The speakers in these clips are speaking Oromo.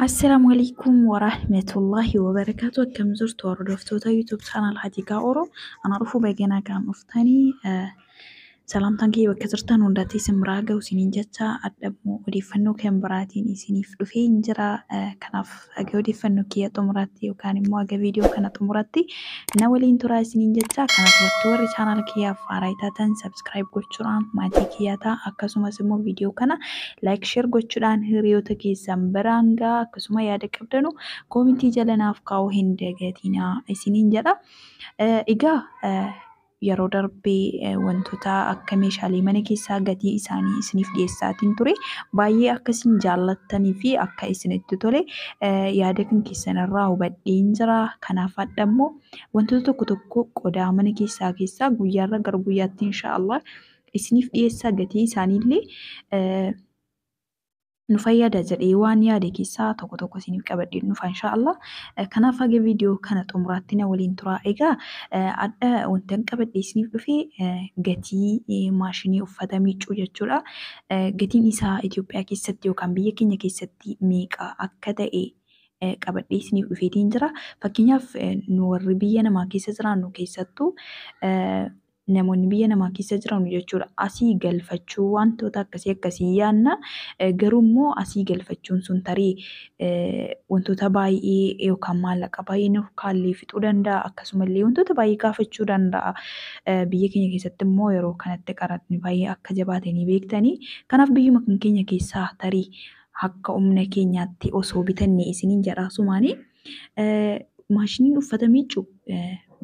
Assalaamu alaikum warahmatullahi wabarakaatu. Akkam jirtu hordoftoota YouTube channel Hatikaa Oro. Ana dhufu baganaa kan dhuftanii salaamtaan kiyya bakka jirtan hundaatti isin biraa ga'u isiniin jecha adda immoo odeeffannoo kan biraatiin isiniif dhufee hin jira. Kanaaf haga odeeffannoo kiyya xumuraatti yookaan immoo haga viidiyoo kana xumuraatti na waliin turaa isiniin jecha. Kana duratti warri channel kiyyaaf haaraa taatan subscribe gochuudhaan maatii kiyyaa ta'a. Akkasumas immoo viidiyoo kana like, share gochuudhaan hiriyoota keessan biraan ga'a. Akkasuma yaada qabdanu koomentii jala naaf kaa'uu hin dagatinaa isiniin jedha. Egaa yeroo darbee wantoota akka meeshaalee mana keessaa gatii isaanii isiniif dhiyeessaatiin ture. Baay'ee akka isin jaallattanii fi akka isinitti tole yaada kan keessan irraa hubadheen jira. Kanaaf hadha immoo wantoota tokko tokko qodaa mana keessaa keessaa guyyaarra gara guyyaatti inshaallah isiniif dhiyeessaa, gatii isaaniillee nu fayyada jedhee waan yaade keessaa tokko tokko isiniif qabadhee dhufa inshaallah. Kanaaf haga viidiyoo kana xumuraatti na waliin turaa. Egaa adda wanti an qabadhee isiniif dhufe gatii maashinii uffata miiccuu jechuudha. Gatiin isaa Itoophiyaa keessatti yookaan biyya keenya keessatti meeqa akka ta'e qabadhee isiniif dhufeetiin jira. Fakkeenyaaf nu warri biyya namaa keessa jiraannu, keessattuu namoonni biyya namaa keessa jiran jechuudha. Asii galfachuu wantoota akkasii akkasii yaadna. Garuu immoo asii galfachuun sun tarii wantoota baay'ee yookaan maallaqa baay'ee nu kaallee fixuu danda'a. Akkasumallee wantoota baay'ee gaafachuu danda'a. Biyya keenya keessatti immoo yeroo kanatti qaraxni baay'ee akka jabaate ni beektanii. Kanaaf biyyuma kan keenya keessaa tarii akka humna keenyaatti osoo bitanne isiniin jedha sumaanii. Maashiniin uffata miiccu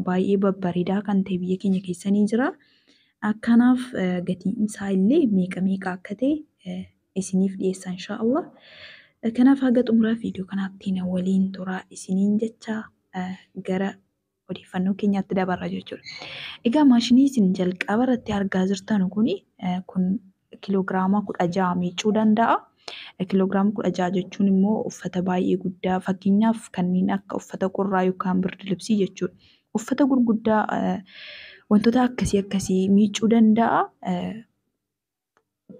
baay'ee babbareedaa kan ta'e biyya keenya keessa ni jira. Kanaaf gatiin isaa illee meeqa meeqa akka ta'e isiniif dhiyeessa inshaallah. Kanaaf haga xumuraa viidiyoo kanaatti na waliin turaa isiniin jecha gara odeeffannoo keenyaatti dabarra jechuudha. Egaa maashinii isin jalqaba irratti argaa jirtan kun kiloogiraama 16 miiccuu danda'a. Kiloogiraama 16 jechuun immoo uffata baay'ee guddaa, fakkeenyaaf kanneen akka uffata qorraa yookaan birdilibsii jechuudha. Uffata gurguddaa, wantoota akkasii akkasii miiccuu danda'a.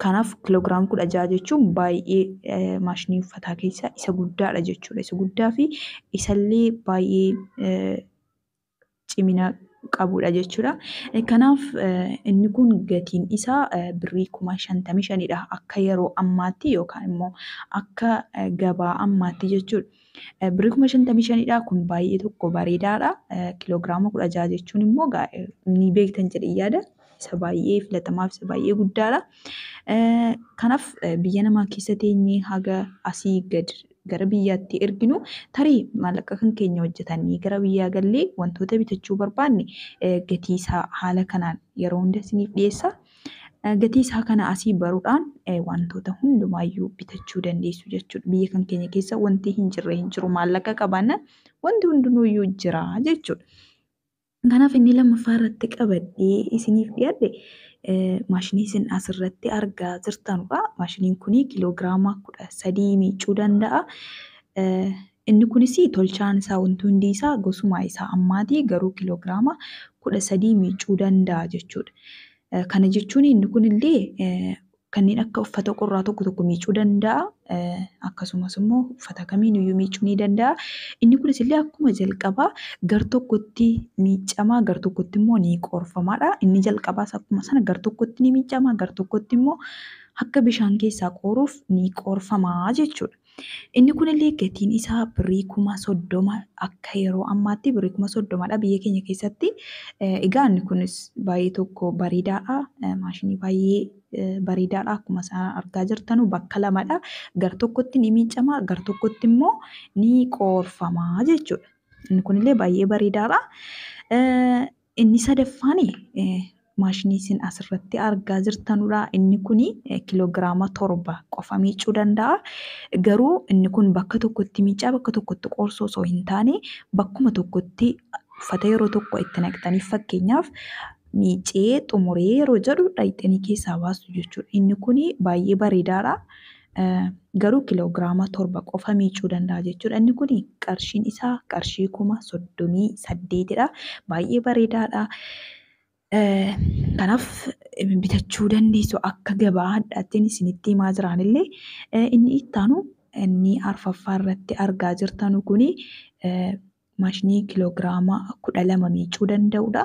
Kanaaf kiloogiraama 16 jechuun baay'ee maashinii uffataa keessaa isa guddaadha jechuudha. Isa guddaa fi isallee baay'ee cimina qabudha jechuudha. Kanaaf inni kun gatiin isaa birrii 55,000dha akka yeroo ammaatti yookaan immoo akka gabaa ammaatti jechuudha. Birrii 55,000dha, kun baay'ee tokko bareedaadha. Kiloogiraama 16 jechuun immoo ni beektan jedhee yaada. Isa baay'ee filatamaa fi isa baay'ee guddaadha. Kanaaf biyya namaa keessa teenyee haga asii gad gara biyyaatti erginu, tarii maallaqa kan keenya hojjetanii gara biyyaa gallee wantoota bitachuu barbaanne gatii isaa haala kanaan yeroo hunda isiniif dhiyeessa. Gatii isaa kana asii baruudhaan wantoota hundumaayyuu bitachuu dandeessu jechuudha. Biyya kan keenya keessa wanti hin jirre hin jiru, maallaqa qabaannaan wanti hundinuuyyuu jira jechuudha. Kanaaf inni lammaffaa irratti qabadhee isiniif dhiyaadhe maashinii isin asirratti argaa jirtanudha. Maashiniin kun kiloogiraama 13 miiccuu danda'a. Inni kunis tolchaan isaa, wanti hundi isaa gosuma isaa ammaati, garuu kiloogiraama 13 miiccuu danda'a jechuudha. Kana jechuun inni kunillee kanneen akka uffata qorraa tokko tokko miiccuu danda'a. Akkasumas immoo uffata kamiiniyyuu miiccuu ni danda'a. Inni kunis illee akkuma jalqabaa gar tokkotti miiccamaa, gar tokkotti immoo ni qorfamaadha. Inni jalqabaas akkuma sana gar tokkotti ni miiccamaa, gar tokkotti immoo akka bishaan keessaa qooruuf ni qorfamaa jechuudha. Inni kunillee gatiin isaa birrii 30,000, akka yeroo ammaatti birrii 30,000dha biyya keenya keessatti. Egaa inni kunis baay'ee tokko bareedaadha. Maashinii baay'ee bareedaadha. Akkuma isaan argaa jirtanu bakka lamadha. Gar tokkotti ni miiccama, gar tokkotti immoo ni qoorfama jechuudha. Inni kunillee baay'ee bareedaadha. Inni sadaffaan maashinii isin asirratti argaa jirtanudha. Inni kuni kiloogiraama 7 qofa miiccuu danda'a. Garuu inni kun bakka tokkotti miiccaa bakka tokkotti qorsoo osoo hin taane, bakkuma tokkotti uffata yeroo tokko itti naqxanii, fakkeenyaaf miicee xumuree yeroo jedhu dhaqxanii keessaa baastu jechuudha. Inni kuni baay'ee bareedaadha. Garuu kiloogiraama 7 qofa miicuu danda'a jechuudha. Inni kun qarshiin isaa qarshii 38,000dha. Baay'ee bareedaadha. Kanaaf bitachuu dandeessu akka gabaa hadhaattiin isinitti himaa jiranillee. Inni itti aanu Inni arfaffaa irratti argaa jirtanu kuni maashinii kiiloogiraama 12 miicuu danda'udha.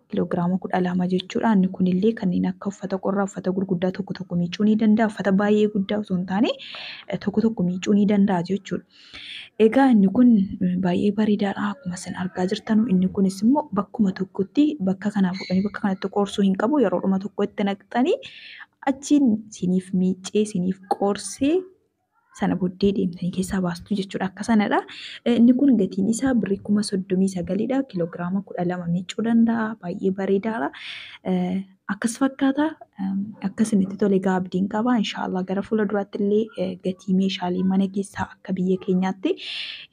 Kiiloogiraama 12 jechuudha. Inni kunillee kanneen akka uffata qorraa, uffata gurguddaa tokko tokko miicuu ni danda'a. Uffata baay'ee guddaa osoo hin taane tokko tokko miicuu ni danda'a jechuudha. Egaa inni kun baay'ee bareedaadha. Akkuma isin argaa jirtanu inni kunis immoo bakkuma tokkotti bakka kanaa fuudhanii bakka kanatti qorsuu hin qabu. Yeroodhuma tokkotti naqxanii achiin isiniif miicee isiniif qorsee sana booddee deemtanii keessaa baastu jechuudha. Akka sanadha. Inni kun gatiin isaa birrii 39,000dha. Kiiloogiraama 12 miicuu danda'a. Baay'ee bareedaadha. Akkas fakkaata. Akka isinitti tole egaa abdiin qaba. Inshaallah gara fuula duraatti illee gatii meeshaalee mana keessaa akka biyya keenyaatti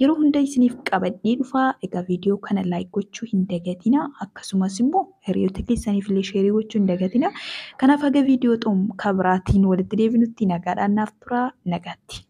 yeroo hunda isiniif qabadhee dhufa. Egaa viidiyoo kana like gochuu hin dagatina. Akkasumas immoo hiriyoota keessaniif illee share gochuu hin dagatina. Kanaaf haga viidiyoo kabiraatiin walitti deebinutti nagaadhaan naaf tura. Nagaatti.